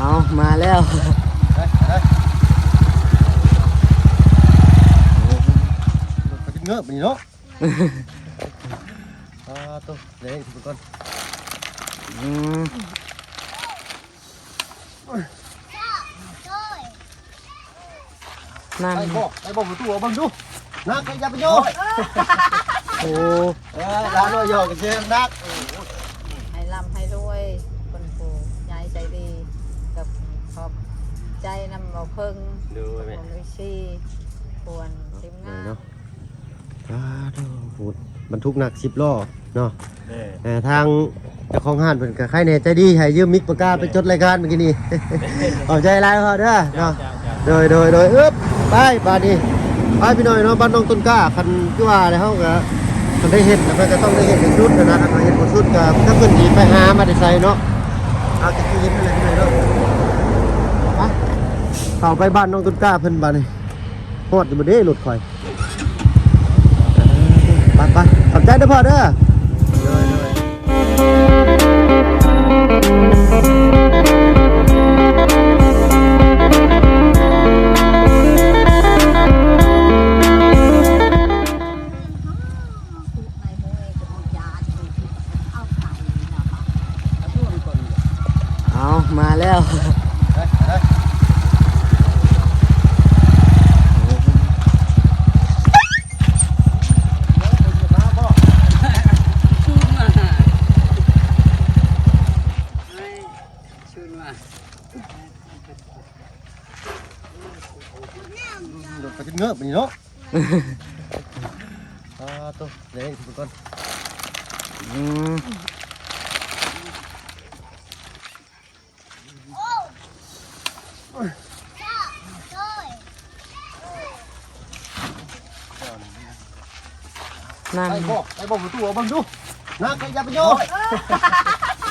ເອົາ ມາແລ້ວ ໄປ ໄປ ລົດໄປເງີບນີ້ເນາະ ອ່າ ໂຕ ເດ້ ທຸກຄົນ ອືມ ນັ້ນ ໄດ້ບໍ່ ໄດ້ບໍ່ ປະຕູ ເອົາເບິ່ງດູ ໜັກ ຢ່າໄປໂຍກ ໂອ້ ເອີ ຫຼານນ້ອຍຢອກກັນເຊີນໜັກ ໃຫ້ລ່ຳໃຫ້ລວຍ ເພິ່ນຜູ້ໃຫຍ່ໃຈດີ ກັບຂອບໃຈນຳບໍ່ເພິ່ງ ໂດຍ ແມ່ ຂອງເອັຟຊີ ຄວນທີມງານ ເນາະ ອ່າ ໂອ້ໂຫ ບັນທຸກໜັກສິບລໍ້ເນາະ ເອີ ເອີ ທາງເຈົ້າຂອງຮ້ານເພິ່ນກໍໃຄ່ແນ່ໃຈດີ ໃຫ້ຢືມມິກປາກກາໄປຈົດລາຍການມື້ກີ້ນີ້ ຂອບໃຈຫຼາຍພໍ່ເດີເນາະ ເຈົ້າ ເຈົ້າ ເຈົ້າ ໂດຍ ໂດຍ ໂດຍ ອຶບ ໄປບາດນີ້ ໄປພີ່ນ້ອງເນາະ ບ້ານໜອງຕົ້ນກ້າ ຄັນຄືວ່າແລ້ວເຮົາກໍ ຄັນໄດ້ເຮັດ ແລ້ວເພິ່ນກໍຕ້ອງໄດ້ເຮັດໃຫ້ສຸດນະ ຄັນວ່າເຮັດບໍ່ສຸດກໍຈັກເພິ່ນຊິໄປຫາມາແຕ່ໃສເນາະ ເອົາແຕ່ຄືເຫັນນັ້ນແຫຼະພີ່ນ້ອງເນາະ ໄປ ເຂົ້າໄປບ້ານໜອງຕົ້ນກ້າເພິ່ນບາດນີ້ ຮອດຢູ່ບໍ່ເດ້ລົດຂ້ອຍ ໄປໆ ຂອບໃຈເດີພໍ່ເດີ ໂດຍ ໂດຍ ເອົາ ມາແລ້ວ ໂດດໄປເງີບນີ້ເນາະ ອ່າ ໂຕ ເດ້ ທຸກຄົນ ອືມ ນັ້ນ ໄດ້ບໍ່ ໄດ້ບໍ່ ປະຕູ ເອົາເບິ່ງດູ ໜັກ ຢ່າໄປໂຍກ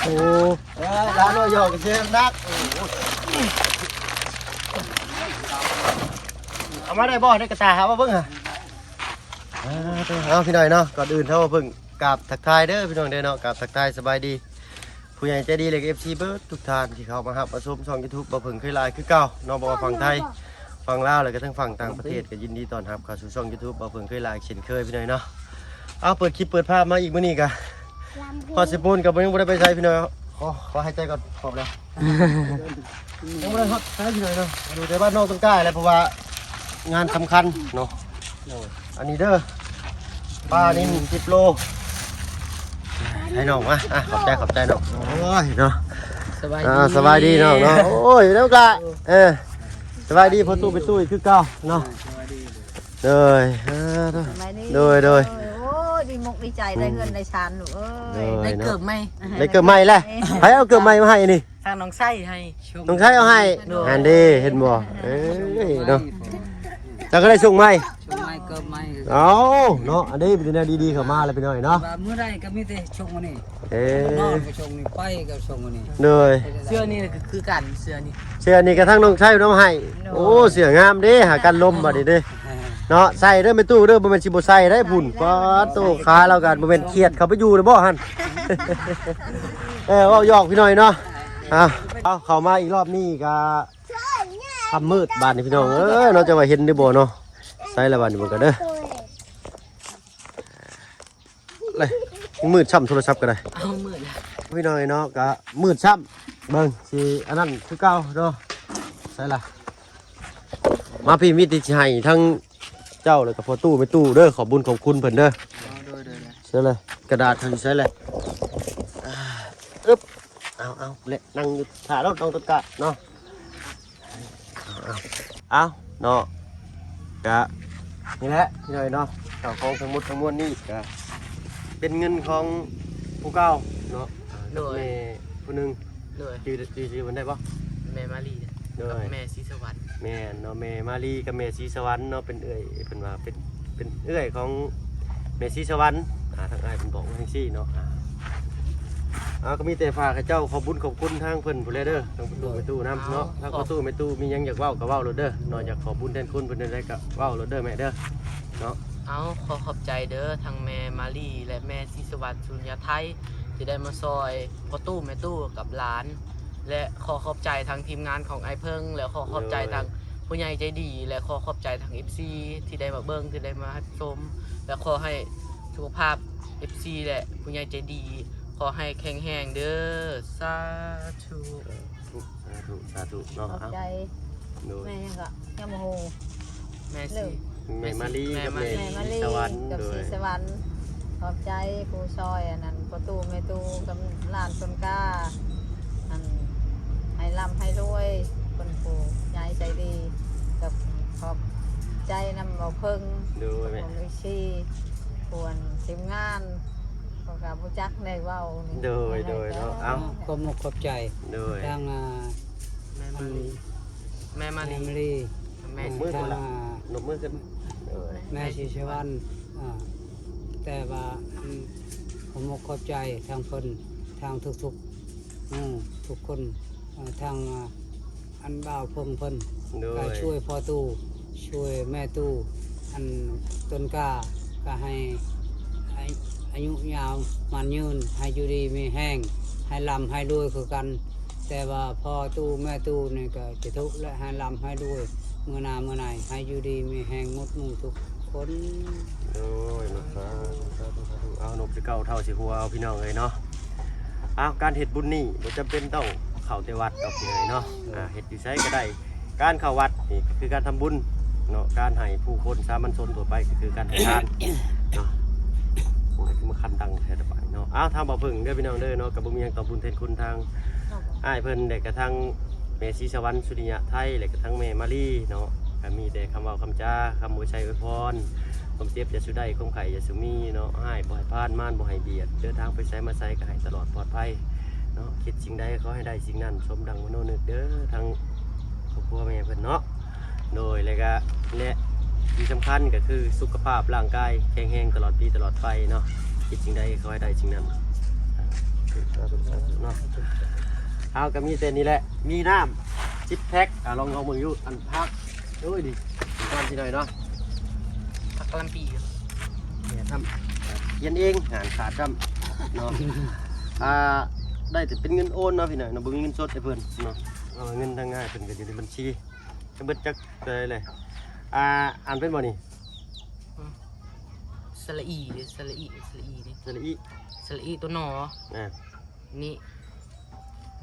ໂອ້ ເອີ ຫຼານນ້ອຍຢອກກັນເຊີນໜັກ ເອົາມາໄດ້ບໍ່ ໄດ້ກະຕ່າຫາມາເບິ່ງຫາ ອ່າ ເອົາ ພີ່ນ້ອງເນາະ ກ່ອນອື່ນເຮົາເພິ່ງກາບທັກທາຍເດີພີ່ນ້ອງເດີເນາະ ກາບທັກທາຍສະບາຍດີ ຜູ້ໃຫຍ່ໃຈດີ ແລະ ເອັຟຊີ ເບິດທຸກທ່ານທີ່ເຂົ້າມາຮັບມາຊົມຊ່ອງຢູທູບ ບໍ່ເພິ່ງເຄີຍຫຼາຍຄືເກົ່າເນາະ ບໍ່ວ່າຝັ່ງໄທ ຝັ່ງລາວ ແລ້ວກໍທັງຝັ່ງຕ່າງປະເທດ ກໍຍິນດີຕ້ອນຮັບເຂົ້າສູ່ຊ່ອງຢູທູບ ບໍ່ເພິ່ງເຄີຍຫຼາຍເຊັ່ນເຄີຍພີ່ນ້ອງເນາະ ເອົາ ເປີດຄລິບເປີດພາບມາອີກມື້ນີ້ກະ ຮອດເຊໂປນກໍບໍ່ ຍັງບໍ່ໄດ້ໄປໃສພີ່ນ້ອງ ຂໍ ຂໍຫາຍໃຈກ່ອນ ຂອບແລ້ວ ຍັງບໍ່ໄດ້ຮອດໃສພີ່ນ້ອງເນາະ ຢູ່ແຕ່ບ້ານໜອງຕົ້ນກ້າແຫຼະ ເພາະວ່າງານສຳຄັນເນາະ ອັນນີ້ເດີ ປານິນສິບໂລ ໃຫ້ນ້ອງມາ ອ່ະ ຂອບໃຈ ຂອບໃຈນ້ອງ ໂອ້ຍເນາະ ສະບາຍດີ ອ່າ ສະບາຍດີນ້ອງເນາະ ໂອ້ຍ ນ້ອງກະ ເອີ ສະບາຍດີພໍ່ຕູ້ແມ່ຕູ້ຄືເກົ່າເນາະ ໂດຍ ເອີ ໂດຍ ໂດຍ ໂດຍ ໂອ້ຍ ດີມຸກດີໃຈ ໄດ້ເຮືອນໄດ້ຊານລູກເອີຍ ໂດຍ ໄດ້ເກີບໃໝ່ ໄດ້ເກີບໃໝ່ແລ້ວ ໃຜເອົາເກີບໃໝ່ມາໃຫ້ນີ້ ທາງນ້ອງໄຊໃຫ້ ນ້ອງໄຊເອົາໃຫ້ ໂດຍ ຫັ້ນເດ້ ເຫັນບໍ່ ເອີຍ ເນາະ ເຈົ້າກໍໄດ້ສົ່ງໃໝ່ ສົ່ງໃໝ່ ເກີບໃໝ່ ເອົາ ເນາະ ອັນນີ້ເປັນແນວດີໆເຂົ້າມາແລ້ວພີ່ນ້ອງເນາະ ວ່າມື້ໃດກໍມີແຕ່ສົ່ງອັນນີ້ ເອີ ນອນກໍສົ່ງນີ້ ໄປກໍສົ່ງອັນນີ້ ໂດຍ ເສື້ອນີ້ກໍຄືກັນ ເສື້ອນີ້ ເສື້ອນີ້ກໍທາງນ້ອງໄຊເອົາມາໃຫ້ ໂອ້ ເສື້ອງາມເດ້ ຫາກັນລົມບັດນີ້ເດ້ ເນາະ ໃສ່ເດີແມ່ຕູ້ເດີ ບໍ່ແມ່ນຊິບໍ່ໃສ່ໄດ໋ພຸ້ນ ປາດໂຕ ຂາລາວກໍບໍ່ແມ່ນຂຽດເຂົ້າໄປຢູ່ເດ້ບໍ່ຫັ້ນ ເອີ ເວົ້າຫຍອກພີ່ນ້ອງເນາະ ເອົາ ເອົາ ເຂົ້າມາອີກລອບນີ້ກໍຄ່ຳມືດບາດນີ້ພີ່ນ້ອງເອີຍເນາະ ຈະວ່າເຫັນຫຼືບໍ່ເນາະ ໃສ່ລະບາດນີ້ເບິ່ງກັນເດີ ເລີຍ ມືດຊ້ຳໂທລະສັບກໍໄດ້ ເອົາມືດ ພີ່ນ້ອງເນາະ ກະມືດຊ້ຳ ເບິ່ງຊິອັນນັ້ນຄືເກົ່າເນາະ ໃສ່ລະ ມາພີ່ ມີແຕ່ຊິໃຫ້ທັງເຈົ້າ ແລ້ວກໍພໍ່ຕູ້ແມ່ຕູ້ເດີ ຂອບບຸນຂອບຄຸນເພິ່ນເດີ ໂດຍ ໂດຍ ໂດຍ ໃສ່ເລີຍ ກະດາດເຂົາຢູ່ໃສແຫຼະ ອາ ອຶບ ເອົາ ເອົາ ແລະ ນັ່ງຢູ່ຖ້າເນາະ ນ້ອງຕົ້ນກ້າເນາະ ເອົາ ເອົາເນາະ ກະນີ້ແຫຼະພີ່ນ້ອງເນາະ ເຂົ້າຂອງທັງໝົດທັງມວນນີ້ກະເປັນເງິນຂອງຜູ້ເກົ່າເນາະ ໂດຍ ແມ່ຜູ້ໜຶ່ງ ໂດຍ ຊື່ ຊື່ ຊື່ເພິ່ນໄດ້ບໍ່? ແມ່ມາລີ ໂດຍ ກັບແມ່ສີສະຫວັນ ແມ່ນເນາະ ແມ່ມາລີກັບແມ່ສີສະຫວັນເນາະ ເປັນເອື້ອຍ ເພິ່ນວ່າເປັນ ເປັນເອື້ອຍຂອງແມ່ສີສະຫວັນ ອ່າ ທາງອ້າຍເພິ່ນບອກມາຈັ່ງຊີ້ເນາະ ອ່າ ອ່າ ກໍມີແຕ່ຝາກໃຫ້ເຈົ້າຂອບບຸນຂອບຄຸນທາງເພິ່ນພຸ້ນແຫຼະເດີ ທາງພໍ່ຕູ້ແມ່ຕູ້ນຳເນາະ ທາງພໍ່ຕູ້ແມ່ຕູ້ມີຫຍັງຢາກເວົ້າກໍເວົ້າໂລດເດີເນາະ ຢາກຂອບບຸນແທນຄຸນເພິ່ນແນວໃດກໍເວົ້າໂລດເດີແມ່ເດີເນາະ ເອົາ ຂໍຂອບໃຈເດີ ທັງແມ່ມາລີ ແລະ ແມ່ສີສະຫວັນ ສຸລິຍາໄທ ທີ່ໄດ້ມາຊ່ອຍພໍ່ຕູ້ແມ່ຕູ້ກັບຫຼານ ແລະ ຂໍຂອບໃຈທາງທີມງານຂອງອ້າຍເພິ່ງ ແລະ ຂໍຂອບໃຈ ໂດຍ ທາງຜູ້ໃຫຍ່ໃຈດີ ແລະ ຂໍຂອບໃຈທາງເອັຟຊີທີ່ໄດ້ມາເບິ່ງ ທີ່ໄດ້ມາຮັບຊົມ ແລະ ຂໍໃຫ້ສຸຂະພາບເອັຟຊີ ແລະ ຜູ້ໃຫຍ່ໃຈດີ ຂໍໃຫ້ແຂງແຮງເດີ້ ສາທຸ. ສາທຸ ສາທຸເນາະ ຂອບໃຈ ໂດຍ ແມ່ຫຍັງກໍ ຍາມໂມໂຫ ແມ່ສີ ແມ່ມາລີ ແມ່ ກັບແມ່ ແມ່ມາລີ ສະຫວັນ ກັບ ໂດຍ ສີສະຫວັນ ຂອບໃຈຜູ້ຊ່ອຍ ອັນນັ້ນ ພໍ່ຕູ້ແມ່ຕູ້ ກັບຫຼານຕົ້ນກ້າ ອັນ ໃຫ້ລ່ຳໃຫ້ລວຍ ເພິ່ນຜູ້ໃຫຍ່ໃຈດີ ກັບຂອບໃຈນຳເບົາເພິ່ງ ໂດຍ ກັບ ແມ່ ພວກເອັຟຊີ ພວກທີມງານ ເຂົາກໍບໍ່ຈັກໄດ້ເວົ້ານີ້ ໂດຍ ໂດຍເນາະ ເອົ້າ ຂອບມຸກຂອບໃຈ ໂດຍ ທາງ ອ່າ ແມ່ມາລີ ແມ່ມາລີ ແມ່ມາລີ ແມ່ ຍົກມືຂຶ້ນລະ ອ່າ ຍົກມືຂຶ້ນ ໂດຍ ແມ່ສີສະຫວັນ ອ່າ ແຕ່ວ່າ ອັນ ຂອບມຸກຂອບໃຈທາງເພິ່ນ ທາງທຸກໆ ໝູ່ທຸກຄົນ ເອີ ທາງ ອ່າ ອັນບ່າວເພິ່ງເພິ່ນ ໂດຍ ກໍຊ່ວຍພໍ່ຕູ້ ຊ່ວຍແມ່ຕູ້ ອັນຕົ້ນກ້າ ກໍໃຫ້ ໃຫ້ອາຍຸຍາວໝັ້ນຍືນ ໃຫ້ຢູ່ດີມີແຮງ ໃຫ້ລ່ຳໃຫ້ລວຍຄືກັນ ແຕ່ວ່າພໍ່ຕູ້ແມ່ຕູ້ນີ້ກໍຈະທຸກ ແລະ ໃຫ້ລ່ຳໃຫ້ລວຍ ມື້ໜ້າມື້ໃນ ໃຫ້ຢູ່ດີມີແຮງໝົດໝູ່ທຸກຄົນ ໂດຍ ສາທຸ ສາທຸ ສາທຸ ເອົາ ນົບຊິເກົ້າເທົ່າຊິຫົວເອົາ ພີ່ນ້ອງເອີຍເນາະ. ອ້າວ ການເຮັດບຸນນີ້ບໍ່ຈຳເປັນຕ້ອງເຂົ້າແຕ່ວັດດອກ ພີ່ນ້ອງເນາະ ອ່າ ເຮັດຢູ່ໃສກໍໄດ້ ການເຂົ້າວັດນີ້ກໍຄືການທຳບຸນເນາະ ການໃຫ້ຜູ້ຄົນສາມັນຊົນທົ່ວໄປກໍຄືການໃຫ້ທານເນາະ. ໂອ້ຍ ມາຄັນດັງແທ້ດອກບາດນີ້ເນາະ. ອ້າວ ທາງບ່າວເພິ່ງເດີ ພີ່ນ້ອງເດີເນາະ ກໍບໍ່ມີຫຍັງຕອບບຸນແທນຄຸນທາງອ້າຍເພິ່ນ ແລະ ກະທັງແມ່ສີສະຫວັນ ສຸລິຍະໄທ ແລະ ກະທັງແມ່ມາລີເນາະ ກໍມີແຕ່ຄຳເວົ້າຄຳຈາ ຄຳອວຍໄຊອວຍພອນ ຄວາມເຈັບຢ່າສູ່ໄດ້ ຄວາມໄຂ້ຢ່າສູ່ມີເນາະ ຮ້າຍບໍ່ໃຫ້ຜ່ານ ມານບໍ່ໃຫ້ບຽດ ເດີນທາງໄປໃສມາໃສກໍໃຫ້ຕະຫຼອດປອດໄພເນາະ ຄິດສິ່ງໃດຂໍໃຫ້ໄດ້ສິ່ງນັ້ນ ສົມດັ່ງມະໂນນຶກເດີ ທາງຄອບຄົວແມ່ເພິ່ນເນາະ ໂດຍ ແລະກະ ແລະທີ່ສຳຄັນກໍຄືສຸຂະພາບຮ່າງກາຍແຂງແຮງຕະຫຼອດປີຕະຫຼອດໄປເນາະ ຄິດສິ່ງໃດຂໍໃຫ້ໄດ້ສິ່ງນັ້ນ ສາທຸ ສາທຸເນາະ. ເຮົາກໍມີແຕ່ນີ້ແຫຼະ ມີນ້ຳສິບແພັກ ອ່າ ລອງເອົາເບິ່ງຢູ່ ອັນຜັກ ໂອ້ຍ ນີ້ກ່ອນຊິໜ້ອຍເນາະ ຜັກກະຫຼ່ຳປີ ແມ່ນ ທຳ ຂຽນເອງ ຫານຂາດຊ້ຳເນາະ ອ່າ ໄດ້ແຕ່ເປັນເງິນໂອນເນາະ ພີ່ນ້ອງເນາະ ບໍ່ມີເງິນສົດໃຫ້ເພິ່ນເນາະ ເອົາເງິນທາງອ້າຍເພິ່ນກໍຢູ່ໃນບັນຊີ ເບິດຈັກເທົ່າໃດເລີຍ ອ່າ ອ່ານເປັນບໍ່ນີ້? ອືມ ສະຫຼະອີເດ້ ສະຫຼະອີ ສະຫຼະອີເດ້ ສະຫຼະອີ ສະຫຼະອີ ຕົວ ນ ອ່າ ນີ້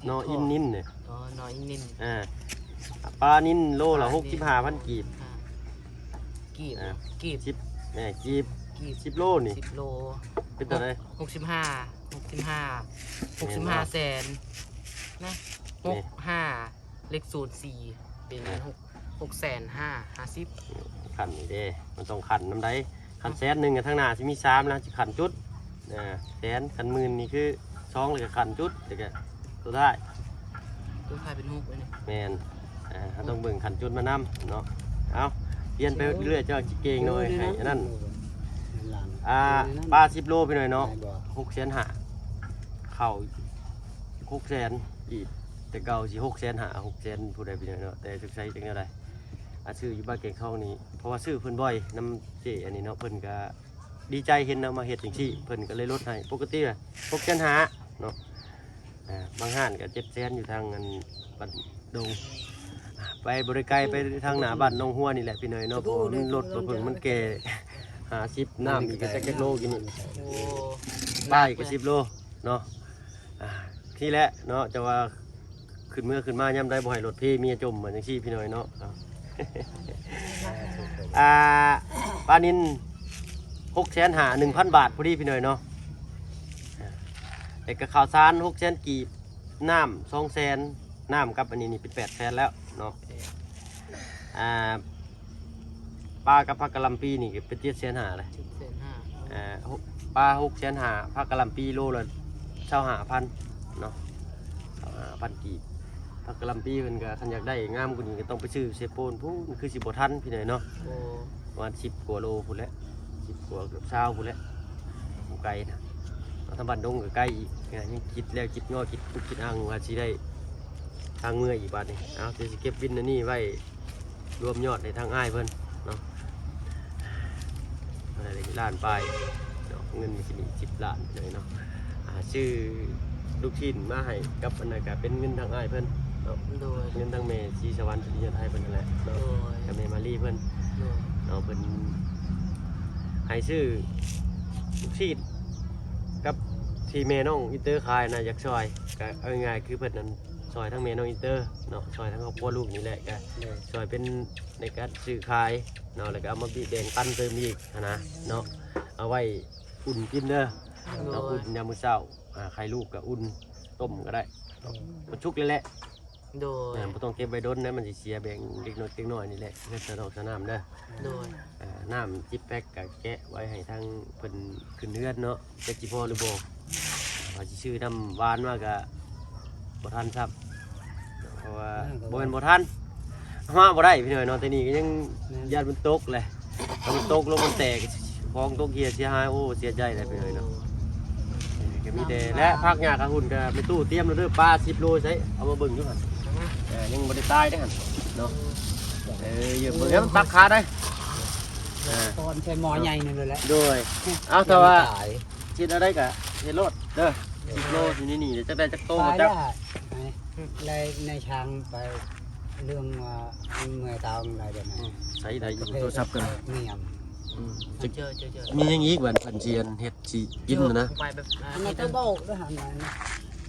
ນ ອິນ ນິນ ນີ້ ອໍ ນ ອິນ ນິນ ອ່າ ປານິນໂລລະ ປານິນ ຫົກສິບຫ້າພັນກີບ ອ່າ ກີບ ອ່າ ກີບ ສິບ ແມ່ນ ກີບ ກີບ ສິບໂລນີ້ ສິບໂລ ເປັນເທົ່າໃດ? ຫົກ ຫົກສິບຫ້າ ຫົກສິບຫ້າ ຫົກສິບຫ້າແສນ ແມ່ນບໍ່? ນະ ຫົກຫ້າ ເລກສູນສີ່ ເປັນ ອ່າ ຫົກ ຫົກແສນຫ້າ ຫ້າສິບ ຂັ້ນນີ້ເດ້ ມັນຕ້ອງຂັ້ນນຳໃດ ຂັ້ນແສນໜຶ່ງ ທາງໜ້າຊິມີສາມລະ ຊິຂັ້ນຈຸດ ອ່າ ແສນ ຂັ້ນໝື່ນນີ້ຄືສອງ ແລ້ວກໍຂັ້ນຈຸດ ແລ້ວກໍສຸດທ້າຍ ສຸດທ້າຍເປັນຫົກເລີຍນີ້ ແມ່ນ ອ່າ ເຮົາຕ້ອງເບິ່ງຂັ້ນຈຸດມານຳເນາະ ເອົາ ປ່ຽນໄປເລື້ອຍ ເຈົ້າຊິເກັ່ງໜ້ອຍ ໃຫ້ອັນນັ້ນ ອ່າ ປາສິບໂລ ພີ່ນ້ອງເນາະ ຫົກແສນຫ້າ ເຂົ້າຫົກແສນ ອີກ ແຕ່ເກົ່າຊິຫົກແສນຫ້າ ຫົກແສນ ຜູ້ໃດພີ່ນ້ອງເນາະ ແຕ່ສົງໄສຈັ່ງແນວໃດ ອ່າ ຊື້ຢູ່ບ້ານແກງທອງນີ້ ເພາະວ່າຊື້ເພິ່ນບ່ອຍນຳເຈ້ອັນນີ້ເນາະ ເພິ່ນກະດີໃຈເຫັນເຮົາມາເຮັດຈັ່ງຊີ້ ເພິ່ນກະເລີຍລົດໃຫ້ ປົກກະຕິ ຫົກແສນຫ້າ ເນາະ ອ່າ ບາງຮ້ານກະເຈັດແສນ ຢູ່ທາງອັນບ້ານດົງ ອ່າ ໄປບໍ່ໄດ້ໄກ ໄປທາງໜ້າບ້ານໜອງຫົວນີ້ແຫຼະພີ່ນ້ອງເນາະ ເພາະວ່າມັນລົດບໍ່ເພິ່ງ ມັນແກ່ ຫ້າສິບ ນ້ຳອີກກະຈັກ ຈັກໂລກິນນີ້ ໂອ້ ປ້າອີກກະສິບໂລເນາະ ອ່າ ນີ້ແຫຼະເນາະ ແຕ່ວ່າຂຶ້ນເມືອຂຶ້ນມາຍາມໃດບໍ່ໃຫ້ລົດເພເມຍຈົ່ມ ວ່າຈັ່ງຊີ້ພີ່ນ້ອງເນາະ ອ່າ ປານິນ ຫົກແສນຫ້າ ໜຶ່ງພັນບາດພໍດີພີ່ນ້ອງເນາະ ອ່າ ແລ້ວກະເຂົ້າສານ ຫົກແສນກີບ ນ້ຳ ສອງແສນ ນ້ຳກັບອັນນີ້ນີ້ເປັນແປດແສນແລ້ວເນາະ ອ່າ ປາກັບຜັກກະຫຼ່ຳປີນີ້ກໍເປັນເຈັດແສນຫ້າແຫຼະ ເຈັດແສນຫ້າ ອ່າ ປາຫົກແສນຫ້າ ຜັກກະຫຼ່ຳປີໂລລະຊາວຫ້າພັນເນາະ ຊາວຫ້າພັນກີບ ຜັກກະຫຼ່ຳປີເພິ່ນກໍຄັນຢາກໄດ້ງາມກວ່ານີ້ກໍຕ້ອງໄປຊື້ເຊໂປນພຸ້ນ ຄືຊິບໍ່ທັນພີ່ນ້ອງເນາະ ໂອ້ ປະມານສິບກວ່າໂລພຸ້ນແຫຼະ ສິບກວ່າເກືອບຊາວພຸ້ນແຫຼະ ບໍ່ໄກນະ ທາງບ້ານດົງກໍໄກອີກ ຍັງຄິດແລ້ວຄິດງໍ ຄິດຄຸດຄິດອັ່ງວ່າຊິໄດ້ທາງເມືອອີກບາດນີ້ ເອົາ ດຽວຊິເກັບບິນອັນນີ້ໄວ້ ລວມຍອດໃຫ້ທາງອ້າຍເພິ່ນເນາະ ໄດ້ລ້ານປາຍເນາະ ເງິນມີແຕ່ນີ້ສິບລ້ານເລີຍເນາະ ອ່າ ຊື້ ລູກຊີ້ນມາໃຫ້ກັບອັນນັ້ນ ກະເປັນເງິນທາງອ້າຍເພິ່ນເນາະ ໂດຍ ເງິນທາງແມ່ສີສະຫວັນ ສຸລິຍະໄທເພິ່ນນັ້ນແຫຼະເນາະ ໂດຍ ກັບແມ່ມາລີເພິ່ນ ໂດຍ ເນາະ ເພິ່ນໃຫ້ຊື້ລູກຊີ້ນ ກັບທີ່ແມ່ນ້ອງອິນເຕີຂາຍນະ ຢາກຊ່ອຍ ກະເອົາງ່າຍໆ ຄືເພິ່ນນັ້ນຊ່ອຍທັງແມ່ນ້ອງອິນເຕີເນາະ ຊ່ອຍທັງຄອບຄົວລູກນີ້ແຫຼະ ກະ ໂດຍ ຊ່ອຍເປັນໃນການຊື້ຂາຍເນາະ ແລ້ວກະເອົາມາແບ່ງປັນເຕີມອີກຫັ້ນນະເນາະ ເອົາໄວ້ອຸ່ນກິນເດີ ໂດຍ ເນາະ ອຸ່ນຍາມມື້ເຊົ້າ ອ່າ ໄຂ່ລູກກະອຸ່ນ ຕົ້ມກະໄດ້ ໂດຍ ມັນສຸກແລ້ວແຫຼະ ໂດຍ ອ່າ ບໍ່ຕ້ອງເກັບໄວ້ດົນນະ ມັນຊິເສຍ ແບ່ງເລັກນ້ອຍ ເລັກນ້ອຍນີ້ແຫຼະ ເຮັດສະດອກສະນ້ຳເດີ ໂດຍ ອ່າ ນ້ຳສິບແພັກກະແກະໄວ້ໃຫ້ທາງເພິ່ນຂຶ້ນເຮືອນເນາະ ຈັກຊິພໍຫຼືບໍ່ ວ່າຊິຊື້ນ້ຳຫວານມາກະບໍ່ທັນຊ້ຳ ເພາະວ່າ ບໍ່ແມ່ນບໍ່ທັນ ມາບໍ່ໄດ້ພີ່ນ້ອງເນາະ ແຕ່ນີ້ກະຍັງ ແມ່ນ ຢ້ານມັນຕົກແຫຼະ ຖ້າມັນຕົກລົງມັນແຕກ ຂອງຕົກເຮ່ຍເສຍຫາຍ ໂອ້ ເສຍໃຈແຫຼະພີ່ນ້ອງເນາະ ເອີ ກະມີແຕ່ ແລະຜັກຫຍ້າກະຫຸ່ນກະແມ່ຕູ້ຕຽມແລ້ວເດີ ປາສິບໂລໃສ ເອົາມາເບິ່ງຢູ່ຫັ້ນ ເອີ ຍັງບໍ່ໄດ້ຕາຍເດ້ຫັ້ນເນາະ ເອີ ເບິ່ງແລ້ວມັນຕັດຂາໄດ້ ເອີ ກ່ອນໃສ່ໝໍ້ໃຫຍ່ນີ້ແຫຼະ ໂດຍ ເອົາ ຖ້າວ່າ ເຮັດແນວໃດກະເຮັດໂລດເດີ ສິບໂລຢູ່ໃນນີ້ ຈັກໄດ້ຈັກໂຕບໍ່ຈັກ ແລະໃນທາງໄປເລື່ອງວ່າເມື່ອຍຕາວໄດ້ແບບນັ້ນ ໃຊ້ໄດ້ຢູ່ ໂທລະສັບກັນ ມີຫຍັງ ອືມ ເຈີ ເຈີ ເຈີ ມີຫຍັງອີກບັດເພິ່ນຊິເຮັດຊິກິນນະ ໄປແບບ ອັນນັ້ນກະບອກເດີຫັ້ນ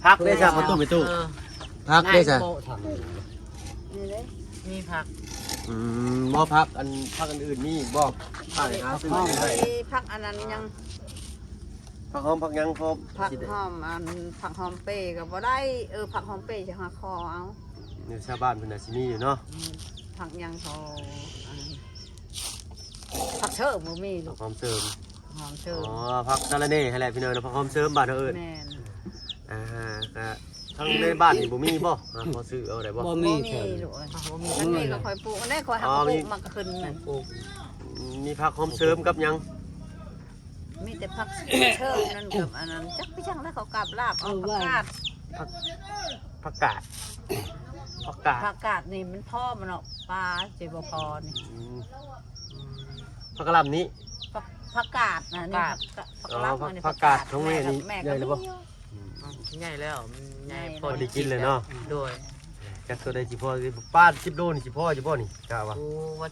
ຜັກເດ້ຊະ ປະຕູໄປຕູ້ ເອີ ຜັກເດ້ຊະ ນີ້ເດ້ ມີຜັກ ອືມ ບໍ່ ຜັກອັນ ຜັກອັນອື່ນມີບໍ່ ຖ້າຫາຊື້ໄດ້ ຜັກອັນນັ້ນຍັງ ຜັກຫອມຜັກຫຍັງພ້ອມ ຜັກຫອມ ອັນ ຜັກຫອມເປກະບໍ່ໄດ້ ເອີ ຜັກຫອມເປຊິຫາຂໍເອົາ ນີ້ຊາວບ້ານເພິ່ນໜ້າຊິມີຢູ່ເນາະ ອືມ ຜັກຫຍັງເຂົາ ອັນ ຜັກເສີມບໍ່ມີ ຜັກຫອມເສີມ ຫອມເສີມ ອໍ ຜັກສະລະເໜ່ຫັ້ນແຫຼະພີ່ນ້ອງເນາະ ຜັກຫອມເສີມບ້ານເຮົາເອີ້ນ ແມ່ນ ອ່າ ກະທາງໃນບ້ານນີ້ບໍ່ມີບໍ່ ຫາຂໍຊື້ເອົາໄດ້ບໍ່ ບໍ່ມີ ບໍ່ມີລູກເອີຍ ບໍ່ມີ ອັນນີ້ກະຂ້ອຍປູກ ອັນນີ້ຂ້ອຍຫາປູກມາກະຂຶ້ນນັ້ນ ປູກ ມີຜັກຫອມເສີມກັບຫຍັງ ມີແຕ່ຜັກເສີມນັ້ນກັບອັນນັ້ນ ຈັກໄປຈັ່ງໃດເຂົາກາບລາບເອົາ ເອີ ຜັກກາດ ຜັກ ຜັກກາດ ຜັກກາດ ຜັກກາດນີ້ມັນພໍມັນເນາະ ປາຊິບໍ່ພໍນີ້ ອືມ ຜັກກະຫຼ່ຳນີ້ ຜັກ ຜັກກາດນະ ຜັກກາດ ນີ້ ຜັກ ຜັກກະຫຼ່ຳ ອໍ ອັນນີ້ ຜັກກາດຂອງແມ່ນີ້ ແມ່ກະ ໃຫຍ່ແລ້ວບໍ່ ມີຢູ່ ອືມ ໃຫຍ່ແລ້ວ ມັນໃຫຍ່ ໃຫຍ່ ພໍໄດ້ກິນແລ້ວເນາະ ໂດຍ ຈັກໂຕໃດຊິພໍ ປາສິບໂລນີ້ຊິພໍຢູ່ບໍ່ນີ້ ກະວ່າ ໂອ້ ວ່າ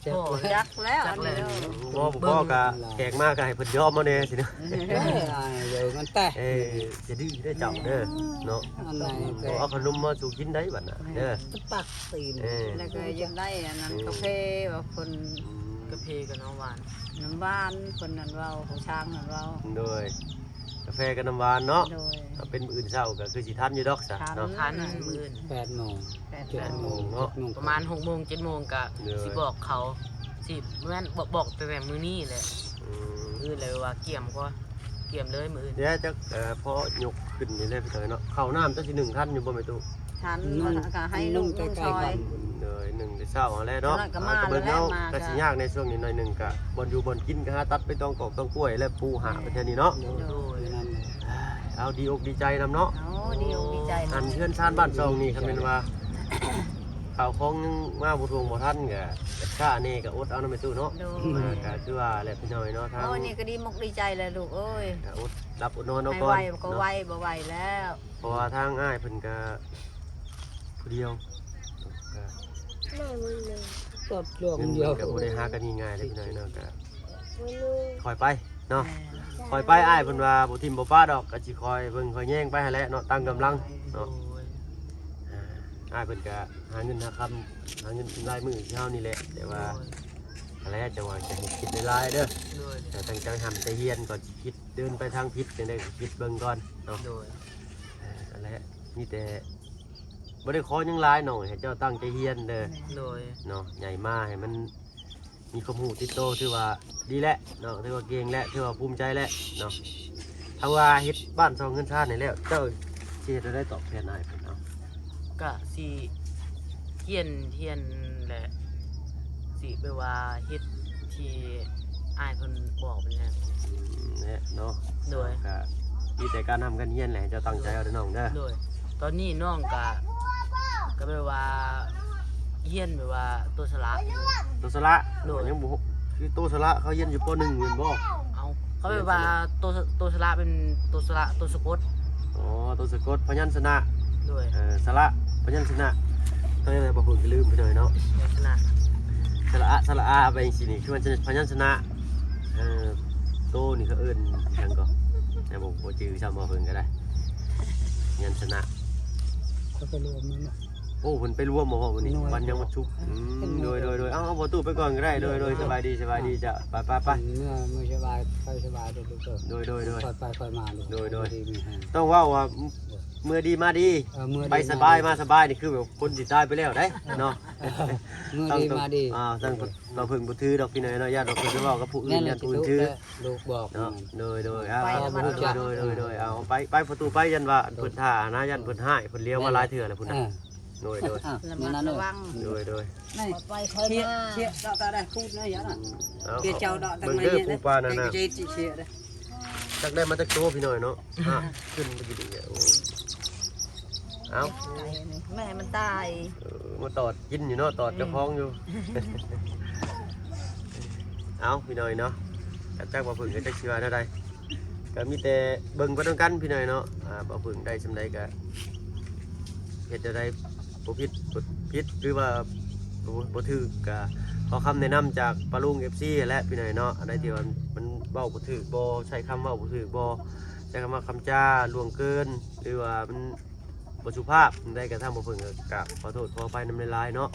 ໂອ້ ຈັກແລ້ວ ຈັກແລ້ວ ບໍ່ພໍກະແຂກມາກະໃຫ້ເພິ່ນຍອມເອົາແດ່ຊີ້ນະ ເອີ ເອີ ມັນແຕະ ເອີ ຢ່າດື້ເດີເຈົ້າເດີເນາະ ບໍ່ເອົາຂະໜົມມາສູ່ກິນໄດ໋ບັດນະເດີ ປັກຕີນ ເອີ ແລ້ວກະຢາກໄດ້ອັນນັ້ນ ກາເຟວ່າເພິ່ນ ອືມ ກາເຟກັບນ້ຳຫວານ ນ້ຳຫວານ ເພິ່ນນັ້ນເວົ້າ ຜູ້ຊ່າງນັ້ນເວົ້າ ໂດຍ ກາແຟກັບນ້ຳຫວານເນາະ ໂດຍ ຖ້າເປັນມື້ອື່ນເຊົ້າກະຄືຊິທັນຢູ່ດອກຊະເນາະ ທັນ ມື້ອື່ນ ແປດໂມງ ແປດໂມງ ເຈັດໂມງເນາະ ປະມານຫົກໂມງ ເຈັດໂມງກະ ໂດຍ ຊິບອກເຂົາ ຊິແມ່ນບອກ ບອກແຕ່ມື້ນີ້ແຫຼະ ອືມ ມື້ອື່ນແລ້ວວ່າກຽມກໍກຽມເລີຍມື້ອື່ນ ເດ ຈັກ ເອີ ພໍຍົກຂຶ້ນນີ້ແຫຼະພີ່ນ້ອງເນາະ ເຂົ້ານ້ຳຈັກຊິໜຶ້ງທັນຢູ່ບໍ່ແມ່ຕູ້ ທັນ ກະໃຫ້ລູກໜຶ້ງຊ່ອຍ ໂດຍ ໜຶ້ງແຕ່ເຊົ້າຫັ້ນແຫຼະເນາະ ກະມາແລ້ວ ກະຊິຍາກໃນຊ່ວງນີ້ໜ້ອຍໜຶ່ງ ກະບ່ອນຢູ່ບ່ອນກິນກະຫາຕັດໄປຕອງກອກຕອງກ້ວຍ ແລະປູຫາໄປແຖວນີ້ເນາະ ໂດຍ ເອົາ ດີອົກດີໃຈນຳເນາະ ໂອ້ ດີອົກດີໃຈ ອັນເຮືອນຊານບ້ານຊ່ອງນີ້ ຄັນແມ່ນວ່າ ເຂົ້າຂອງຍັງມາບໍ່ຖ້ວງບໍ່ທັນກະ ກະຊ້າແດ່ກະອົດເອົາເນາະແມ່ຕູ້ເນາະ ໂດຍ ກະຄືວ່າແຫຼະພີ່ນ້ອງເນາະ ທາງ ໂອ້ຍ ນີ້ກະດີມົກດີໃຈແຫຼະລູກເອີຍ ກະອົດຫຼັບອົດນອນເອົາກ່ອນ ໃຫ້ໄວກະໄວ ບໍ່ໄວແລ້ວ ເພາະວ່າທາງອ້າຍເພິ່ນກະຜູ້ດຽວ ກະ ເງິນມັນກະບໍ່ໄດ້ຫາກັນງ່າຍໆເດ້ພີ່ນ້ອງເນາະ ກະຄ່ອຍໄປເນາະ ຄ່ອຍໄປ ອ້າຍເພິ່ນວ່າບໍ່ຖິ້ມບໍ່ປະດອກ ກະຊິຄ່ອຍເບິ່ງຄ່ອຍແຍງໄປຫັ້ນແຫຼະເນາະ ຕາມກຳລັງເນາະ ໂດຍ ອ່າ ອ້າຍເພິ່ນກະຫາເງິນຫາຄຳ ຫາເງິນກິນລາຍມື້ຄືເຮົານີ້ແຫຼະ ແຕ່ວ່າ ໂດຍ ຫັ້ນແຫຼະ ຈັ່ງວ່າຈະໃຫ້ຄິດຫຼາຍໆເດີ ໂດຍ ແຕ່ຕັ້ງໃຈຮ່ຳໃຈຮຽນ ກໍຊິຄິດເດີນໄປທາງຜິດ ຈັ່ງໃດກໍຄິດເບິ່ງກ່ອນເນາະ ໂດຍ ອ່າ ຫັ້ນແຫຼະ ມີແຕ່ ບໍ່ໄດ້ຂໍຫຍັງຫຼາຍນ້ອງ ໃຫ້ເຈົ້າຕັ້ງໃຈຮຽນເດີ ໂດຍ ເນາະ ໃຫຍ່ມາໃຫ້ມັນມີຄວາມຮູ້ຕິດໂຕ ຖືວ່າດີແຫຼະເນາະ ຖືວ່າເກັ່ງແຫຼະ ຖືວ່າພູມໃຈແຫຼະເນາະ ຖ້າວ່າເຮັດບ້ານຊ່ອງເຮືອນຊານນີ້ແລ້ວ ເຈົ້າຊິເຮັດແນວໃດຕອບແທນອ້າຍເພິ່ນເນາະ ກະຊິ ຮຽນ ຮຽນແຫຼະ ຊິແບບວ່າເຮັດທີ່ອ້າຍເພິ່ນບອກແມ່ນແຫຼະ ອືມ ແຫຼະເນາະ ໂດຍ ກະມີແຕ່ການຮ່ຳການຮຽນແຫຼະ ເຈົ້າຕັ້ງໃຈເອົາເດີນ້ອງເດີ ໂດຍ ຕອນນີ້ນ້ອງກະ ກະແບບວ່າຮຽນແບບວ່າໂຕສະຫຼະ ໂຕສະຫຼະ ໂດຍ ຍັງບໍ່ ຄືໂຕສະຫຼະເຂົາຮຽນຢູ່ ປໍໜຶ່ງ ແມ່ນບໍ່ ເອົາ ເຂົາແບບວ່າໂຕ ໂຕສະຫຼະເປັນໂຕສະຫຼະ ໂຕສະກົດ ອໍ ຕົວສະກົດພະຍັນຊະນະ ໂດຍ ເອີ ສະຫຼະພະຍັນຊະນະ ຕ້ອງເຮັດໃຫ້ບໍ່ເພິ່ນກະລືມໄປໜ້ອຍເນາະ ພະຍັນຊະນະ ສະຫຼະອະ ສະຫຼະອາ ໄປຈັ່ງຊີ້ນີ້ ຄືມັນພະຍັນຊະນະ ເອີ ໂຕນີ້ເຂົາເອີ້ນຫຍັງກໍ ແຕ່ບໍ່ ບໍ່ຈື່ຊ້ຳ ບໍ່ເພິ່ນກໍໄດ້ ພະຍັນຊະນະ ເຂົາໄປລວມນັ້ນນະ ໂອ້ ເພິ່ນໄປລວມບໍ່ມື້ນີ້ ວັນຫຍັງ ວັນສຸກ ອືມ ໂດຍ ໂດຍ ໂດຍ ເອົາ ເອົາ ບໍ່ຕູ້ໄປກ່ອນກໍໄດ້ ໂດຍ ໂດຍ ສະບາຍດີ ສະບາຍດີ ເຈົ້າ ໄປ ໄປ ໄປ ເມື່ອ ເມື່ອສະບາຍ ໄປສະບາຍເດີລູກເອີຍ ໂດຍ ໂດຍ ໂດຍ ຄ່ອຍໄປຄ່ອຍມາລູກ ໂດຍ ໂດຍ ດີມີແຮງ ຕ້ອງເວົ້າວ່າ ເມື່ອດີມາດີ ເອີ ເມື່ອດີ ໄປສະບາຍ ມາດີ ມາສະບາຍ ນີ້ຄືແບບຄົນຊິຕາຍໄປແລ້ວເດ້ເນາະ ເອີ ເມື່ອດີມາດີ ອ່າ ຕ້ອງ ເອີ ຕ້ອງເພິ່ງບໍ່ຖືດອກພີ່ນ້ອງເນາະ ຢ້ານວ່າເພິ່ນຈະເວົ້າກັບຜູ້ອື່ນ ຢ້ານຜູ້ອື່ນຖື ແມ່ນ ລູກບອກເນາະ ໂດຍ ໂດຍ ເອົາ ໄປ ໂດຍ ໂດຍ ເອົາ ໄປ ໄປປະຕູໄປ ຢ້ານວ່າເພິ່ນຖ້ານະ ຢ້ານເພິ່ນຮ້າຍ ເພິ່ນຫຼຽວມາຫຼາຍເທື່ອແລ້ວພຸ້ນນະ ເອີ ໂດຍ ໂດຍ ລະມັດລະວັງ ໂດຍ ໂດຍ ໄປຄ່ອຍມາ ເຊຍເດາະຕາໄດ້ຄູດເນາະ ຢ່ານະ ເຊຍເຈົ້າເດາະຕັງໃນ ເບິ່ງເດີ ເນຍ ປູປານັ້ນນະ ເຊຍເດ ຈັກໄດ້ມາຈັກໂຕພີ່ນ້ອງເນາະ ຮະ ຂຶ້ນໄປຢູ່ດີ ໂອ້ ເອົາ ແມ່ມັນຕາຍ ເອີ ມາຕອດກິນຢູ່ເນາະ ຕອດເຈົ້າຂອງຢູ່ ເອົາ ພີ່ນ້ອງເນາະ ກະຈັກວ່າເພິ່ນກະຈັກຊິວ່າແນວໃດ ກະມີແຕ່ເບິ່ງໄປນຳກັນພີ່ນ້ອງເນາະ ອ່າ ບໍ່ເພິ່ງໄດ້ສ່ຳໃດກະເຮັດແນວໃດ ບໍ່ຜິດ ບໍ່ຜິດ ຫຼືວ່າບໍ່ ບໍ່ຖືກ ກະຂໍຄຳແນະນຳຈາກປ້າລຸງ ເອັຟຊີ ຫັ້ນແຫຼະພີ່ນ້ອງເນາະ ອັນໃດທີ່ວ່າມັນເວົ້າບໍ່ຖືກບໍ່ ໃຊ້ຄຳເວົ້າບໍ່ຖືກບໍ່ ໃຊ້ຄຳວ່າຄຳຈາລ່ວງເກີນ ຫຼືວ່າມັນ ບໍ່ສຸພາບ ຈັ່ງໃດກະທາງບໍ່ເພິ່ງກະກາບຂໍໂທດຂໍອະໄພນຳຫຼາຍໆເນາະ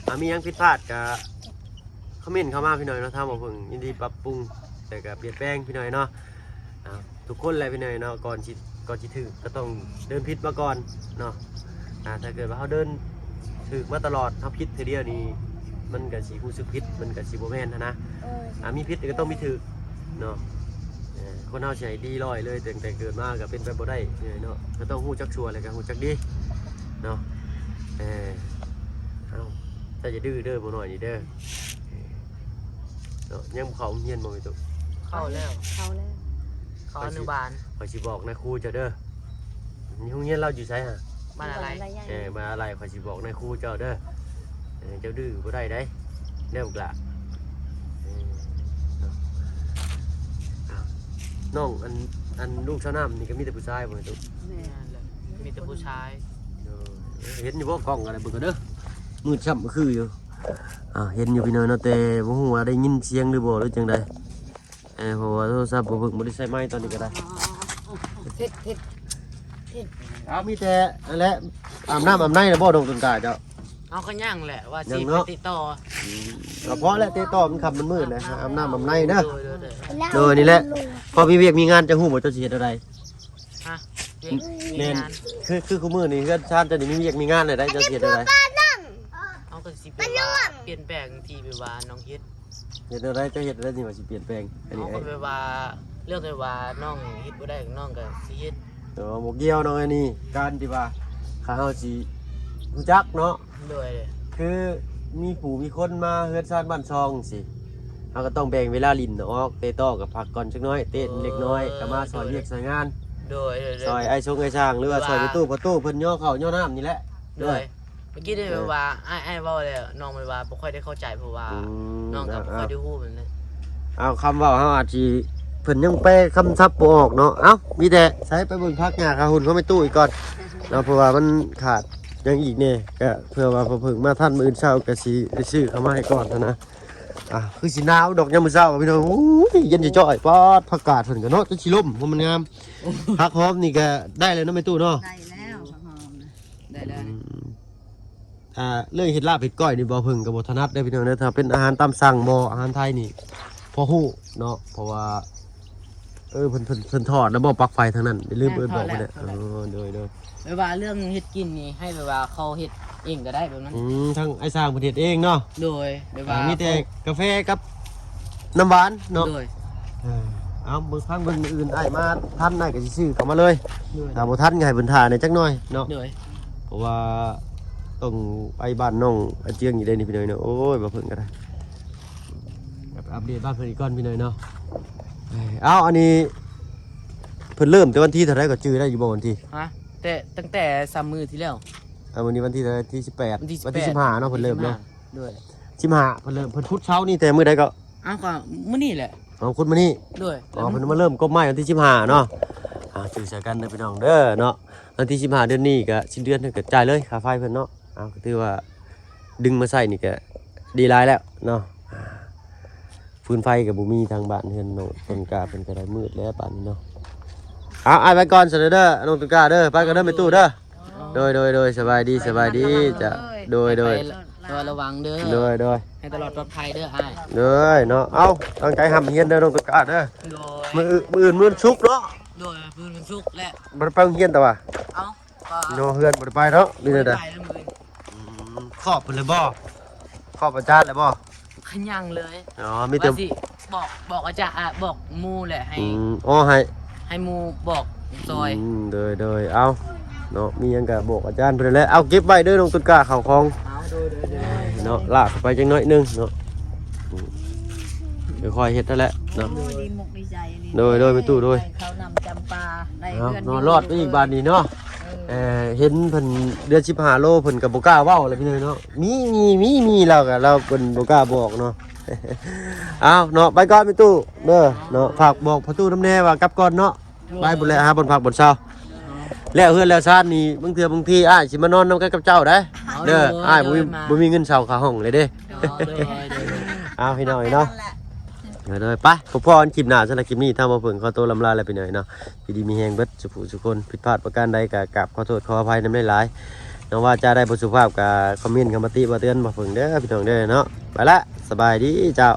ຖ້າມີຫຍັງຜິດພາດກະຄອມເມັນເຂົ້າມາພີ່ນ້ອງເນາະ ທາງບໍ່ເພິ່ງຍິນດີປັບປຸງ ແລະກະປ່ຽນແປງພີ່ນ້ອງເນາະ ອ່າ ທຸກຄົນແຫຼະພີ່ນ້ອງເນາະ ກ່ອນຊິ ກ່ອນຊິຖືກກະຕ້ອງເດີນຜິດມາກ່ອນເນາະ ອ່າ ຖ້າເກີດວ່າເຮົາເດີນຖືກມາຕະຫຼອດ ເຮົາຜິດເທື່ອດຽວນີ້ ມັນກະຊິຮູ້ສຶກຜິດ ມັນກະຊິບໍ່ແມ່ນຫັ້ນນະ ອ່າ ມີຜິດກະຕ້ອງມີຖືກເນາະ ເອີ ຄົນເຮົາຊິໃຫ້ດີຮ້ອຍເລີຍ ຕັ້ງແຕ່ເກີດມາກະເປັນໄປບໍ່ໄດ້ເນາະ ກະຕ້ອງຮູ້ຈັກຊົ່ວ ແລະກະຮູ້ຈັກດີເນາະ ເອີ ເອົ້າ ເຈົ້າຢ່າດື້ເດີ ໝູນ້ອຍນີ້ເດີ ເນາະ ຍັງບໍ່ເຂົ້າໂຮງຮຽນບໍ່ແມ່ຕູ້? ເຂົ້າແລ້ວ ເຂົ້າແລ້ວ ເຂົ້າອະນຸບານ ຂ້ອຍຊິບອກນາຍຄູເຈົ້າເດີ ໂຮງຮຽນລາວຢູ່ໃສຫະ? ມະຫາໄລ ເອີ ມະຫາໄລ ຂ້ອຍຊິບອກນາຍຄູເຈົ້າເດີ ເອີ ເຈົ້າດື້ບໍ່ໄດ້ໃດ ເດີບັກຫຼ້າ ເອີ ເອົ້າ ນ້ອງ ອັນ ອັນ ລູກສາວນ້ຳນີ້ກະມີແຕ່ຜູ້ຊາຍບໍ່ແມ່ຕູ້? ແມ່ນແຫຼະ ມີແຕ່ຜູ້ຊາຍ ເອີ ເຫັນຢູ່ບໍ່ກ້ອງ ອັນນັ້ນເບິ່ງກ່ອນເດີ ມືດຊ້ຳຄືຢູ່ ອ່າ ເຫັນຢູ່ພີ່ນ້ອງເນາະ ແຕ່ບໍ່ຮູ້ວ່າໄດ້ຍິນສຽງຫຼືບໍ່ ຫຼືຈັ່ງໃດ ເອີ ເພາະວ່າໂທລະສັບບໍ່ເບິ່ງ ບໍ່ໄດ້ໃຊ້ໄມ ຕອນນີ້ກະໄດ້ ເຮັດ ເຮັດ ເຮັດ ເອົາ ມີແຕ່ອັນແຫຼະ ອາບນ້ຳອາບໃນແລ້ວບໍ່ ນ້ອງຕົ້ນກ້າເຈົ້າ? ເຮົາກະຍັງແຫຼະ ວ່າຊິໄປຕິດຕໍ່ ອືມ ກະພໍແຫຼະ ຕິດຕໍ່ ມັນຄ່ຳມັນມືດແຫຼະ ອາບນ້ຳອາບໃນເດີ ໂດຍ ໂດຍ ໂດຍ ນີ້ແຫຼະ ພໍມີວຽກມີງານ ເຈົ້າຮູ້ບໍ່ ເຈົ້າຊິເຮັດແນວໃດ? ຮະ? ແມ່ນ ຄື ຄືຄູ່ມື້ນີ້ເຮືອນຊານເຈົ້ານີ້ມີວຽກມີງານແລ້ວໃດ ເຈົ້າຊິເຮັດແນວໃດ? ເຮົາກະຊິແບບວ່າປ່ຽນແປງທີ່ແບບວ່ານ້ອງເຮັດ ເຮັດແນວໃດ ເຈົ້າເຮັດແນວໃດ ນີ້ວ່າຊິປ່ຽນແປງ ອັນນີ້ ເຮົາກະແບບວ່າ ເລື່ອງທີ່ວ່ານ້ອງເຮັດບໍ່ໄດ້ ນ້ອງກະຊິເຮັດ ເອີ ບໍ່ກ່ຽວນ້ອງ ອັນນີ້ ການທີ່ວ່າ ຄັນເຮົາຊິຮູ້ຈັກເນາະ ໂດຍ ຄືມີຜູ້ມີຄົນມາເຮືອນຊານບ້ານຊ່ອງຈັ່ງຊີ້ ເຮົາກະຕ້ອງແບ່ງເວລາຫຼິ້ນອອກ ເຕະຕໍກະພັກກ່ອນຈັກໜ້ອຍ ເຕະເລັກນ້ອຍ ເອີ ກະມາຊ່ອຍວຽກຊ່ອຍງານ ໂດຍ ໂດຍ ໂດຍ ຊ່ອຍອ້າຍຊົງອ້າຍຊ່າງ ຫຼືວ່າຊ່ອຍແມ່ຕູ້ພໍ່ຕູ້ ເພິ່ນຍໍເຂົ້າຍໍນ້ຳນີ້ແຫຼະ ໂດຍ ໂດຍ ເມື່ອກີ້ນີ້ແບບວ່າ ເອີ ອ້າຍ ອ້າຍເວົ້າແລ້ວ ນ້ອງແບບວ່າບໍ່ຄ່ອຍໄດ້ເຂົ້າໃຈ ເພາະວ່າ ອືມ ນ້ອງກະບໍ່ຄ່ອຍໄດ້ຮູ້ປານໃດ ເອົາ ຄຳເວົ້າເຮົາອາດຊິ ເພິ່ນຍັງແປຄຳສັບບໍ່ອອກເນາະ ເອົ້າ ມີແຕ່ ໃສ ໄປເບິ່ງຜັກຫຍ້າຄາຫຸ່ນຂອງແມ່ຕູ້ອີກກ່ອນເນາະ ເພາະວ່າມັນຂາດຫຍັງອີກແດ່ ກະເພື່ອວ່າພໍເພິ່ງມາທັນ ມື້ອື່ນເຊົ້າກະຊິໄດ້ຊື້ເຂົ້າມາໃຫ້ກ່ອນຫັ້ນນະ ອ່າ ຄືຊິໜາວດອກຍາມມື້ເຊົ້າພີ່ນ້ອງ ໂອ້ຍ ເຢັນຈ້ອຍໆ ປາດ ຜັກກາດເພິ່ນກະເນາະ ຈົນຊິລົ້ມ ເພາະມັນງາມ ຜັກຫອມນີ້ກະໄດ້ແລ້ວເນາະ ແມ່ຕູ້ເນາະ ໄດ້ແລ້ວ ຜັກຫອມນະ ໄດ້ແລ້ວ ອືມ ອ່າ ເລື່ອງເຮັດລາບເຮັດກ້ອຍນີ້ ບໍ່ເພິ່ງກະບໍ່ຖະໜັດເດີພີ່ນ້ອງເດີ ຖ້າເປັນອາຫານຕາມສັ່ງ ບໍ່ ອາຫານໄທນີ້ ພໍຮູ້ເນາະ ເພາະວ່າ ເອີ ເພິ່ນ ເພິ່ນ ເພິ່ນທອດແລ້ວບໍ່ ປັກໄຟທາງນັ້ນ ໄດ້ລືມເອີ້ນບອກເພິ່ນແຫຼະ ເອີ ໂດຍ ໂດຍ ແບບວ່າເລື່ອງເຮັດກິນນີ້ ໃຫ້ແບບວ່າເຂົາເຮັດເອງກະໄດ້ແບບນັ້ນ ອືມ ທາງອ້າຍຊ່າງເພິ່ນເຮັດເອງເນາະ ໂດຍ ແບບວ່າ ອ່າ ມີແຕ່ກາແຟກັບ ນ້ຳຫວານເນາະ ໂດຍ ເອີ ເອົາ ເບິ່ງຟັງເບິ່ງ ມື້ອື່ນອ້າຍມາທັນ ອ້າຍກະຊິຊື້ເຂົ້າມາເລີຍ ໂດຍ ຖ້າບໍ່ທັນກະໃຫ້ເພິ່ນຖ້າແດ່ຈັກໜ້ອຍເນາະ ໂດຍ ເພາະວ່າຕ້ອງໄປບ້ານນ້ອງອາເຈືອງອີກເດ້ນີ້ພີ່ນ້ອງເນາະ ໂອ້ຍ ບໍ່ເພິ່ງກະໄດ້ ອັບເດດບ້ານເພິ່ນອີກກ່ອນພີ່ນ້ອງເນາະ ເອົາ ອັນນີ້ ເພິ່ນເລີ່ມແຕ່ວັນທີເທົ່າໃດ ກະຈື່ໄດ້ຢູ່ບໍ່ ວັນທີ? ຮະ? ແຕ່ ຕັ້ງແຕ່ສາມມື້ທີ່ແລ້ວ ອ່າ ມື້ນີ້ວັນທີເທົ່າໃດ? ທີສິບແປດ ວັນທີສິບແປດ ວັນທີສິບຫ້າເນາະ ເພິ່ນເລີ່ມເນາະ ໂດຍ ສິບຫ້າ ເພິ່ນເລີ່ມ ເພິ່ນຂຸດເສົານີ້ແຕ່ມື້ໃດເກາະ? ເອົາ ກະມື້ນີ້ແຫຼະ ເອົາ ຂຸດມື້ນີ້ ໂດຍ ອໍ ເພິ່ນມາເລີ່ມກົບໄມ້ວັນທີສິບຫ້າເນາະ ອ່າ ຈື່ໃສ່ກັນເດີພີ່ນ້ອງເດີເນາະ. ວັນທີສິບຫ້າເດືອນນີ້ກະສິ້ນເດືອນເພິ່ນກະຈ່າຍເລີຍຄ່າໄຟເພິ່ນເນາະ. ເອົາ ກະຖືວ່າດຶງມາໃຊ້ນີ້ກະດີຫຼາຍແລ້ວເນາະ. ອ່າ ຟືນໄຟກະບໍ່ມີ ທາງບ້ານເຮືອນນ້ອງຕົ້ນກ້າເພິ່ນກະໄດ້ມືດແລ້ວປານນີ້ເນາະ. ເອົາ ອ້າຍໄປກ່ອນຊັ້ນເດີ ນ້ອງຕົ້ນກ້າເດີ. ໄປກ່ອນເດີແມ່ຕູ້ເດີ. ໂດຍ ໂດຍ ໂດຍ ສະບາຍດີ ສະບາຍດີ ສະບາຍດີ ຈ້າ. ໂດຍ ໂດຍ ໄປ ລະວັງເດີ. ໂດຍ ໂດຍ ໃຫ້ຕະຫຼອດປອດໄພເດີອ້າຍ. ໂດຍເນາະ. ເອົາ ຕັ້ງໃຈຮ່ຳຮຽນເດີນ້ອງຕົ້ນກ້າເດີ. ໂດຍ ມື້ອື່ນ ມື້ອື່ນມື້ສຸກເນາະ. ໂດຍ ມື້ອື່ນມື້ສຸກແຫຼະ. ບໍ່ໄດ້ໄປໂຮງຮຽນຕະຫວາ? ເອົ້າ ກໍ ເນາະ ເຮືອນບໍ່ໄດ້ໄປເນາະ ຫຼືແນວໃດ? ບໍ່ໄດ້ໄປເລີຍມື້ອື່ນ. ອືມ ຄອບເພິ່ນແລ້ວບໍ່? ຄອບອາຈານແລ້ວບໍ່? ຍັງເລີຍ. ອໍ ມີແຕ່ ວ່າຊິບອກ ບອກອາຈານ ອາ ບອກໝູ່ແຫຼະ ໃຫ້ ອືມ ອໍ ໃຫ້ ໃຫ້ໝູ່ບອກຊ່ອຍ. ອືມ ໂດຍ ໂດຍ ເອົາເນາະ ມີຫຍັງກະບອກອາຈານເພິ່ນແຫຼະ. ເອົາ ເກັບໄວ້ເດີນ້ອງຕົ້ນກ້າ ເຂົ້າຂອງ. ເອົາ ໂດຍ ໂດຍ ໂດຍ ເນາະ ລາກເຂົ້າໄປຈັກໜ້ອຍໜຶ່ງເນາະ. ອືມ ຄ່ອຍໆເຮັດຫັ້ນແຫຼະເນາະ. ໂອ້ຍ ດີມຸກດີໃຈອີ່ຫຼີ. ໂດຍ ໂດຍ ແມ່ຕູ້ ໂດຍ ໄດ້ເຂົ້ານ້ຳຈຳປາ ໄດ້ເຮືອນຢູ່. ເນາະ ລອດໄປອີກບາດນີ້ເນາະ. ເອີ ເອີ ເຫັນເພິ່ນເດືອນສິບຫ້າໂລ ເພິ່ນກະບໍ່ກ້າເວົ້າແລ້ວພີ່ນ້ອງເນາະ. ມີ ມີ ມີ ມີ ລາວກະ ລາວເພິ່ນບໍ່ກ້າບອກເນາະ. ເອົາເນາະ ໄປກ່ອນແມ່ຕູ້ເດີເນາະ. ຝາກບອກພໍ່ຕູ້ນຳແດ່ວ່າກັບກ່ອນເນາະ. ໂດຍ ໄປພຸ້ນແຫຼະ ຫາບ່ອນພັກບ່ອນເຊົາ. ແລ້ວເຮືອນແລ້ວຊານນີ້ ບາງເທື່ອບາງທີອ້າຍຊິມານອນນຳກັນກັບເຈົ້າໄດ໋. ເອົາ ເດີ ໂດຍ ອ້າຍບໍ່ມີ ໂດຍ ມາ ບໍ່ມີເງິນເຊົ່າຄ່າຫ້ອງເລີຍເດ້. ໂດຍ ໂດຍ ໂດຍ ເອົາ ພີ່ນ້ອງເອີຍເນາະ. ໂດຍ ໂດຍ ໄປ ພົບພໍ້ກັນຄລິບໜ້າ. ສຳລັບຄລິບນີ້ ທາງບ່າວເຜິ້ງຂໍໂຕລຳລາແລ້ວພີ່ນ້ອງເນາະ. ຢູ່ດີມີແຮງເບິດສູ່ຜູ້ສູ່ຄົນ. ຜິດພາດປະການໃດກະກາບຂໍໂທດຂໍອະໄພນຳຫຼາຍໆເນາະ. ວ່າຈາໃດບໍ່ສຸພາບກະຄອມເມັນເຂົ້າມາຕິວ່າເຕືອນບ່າວເຜິ້ງເດີພີ່ນ້ອງເດີເນາະ. ໄປລະ ສະບາຍດີເຈົ້າ.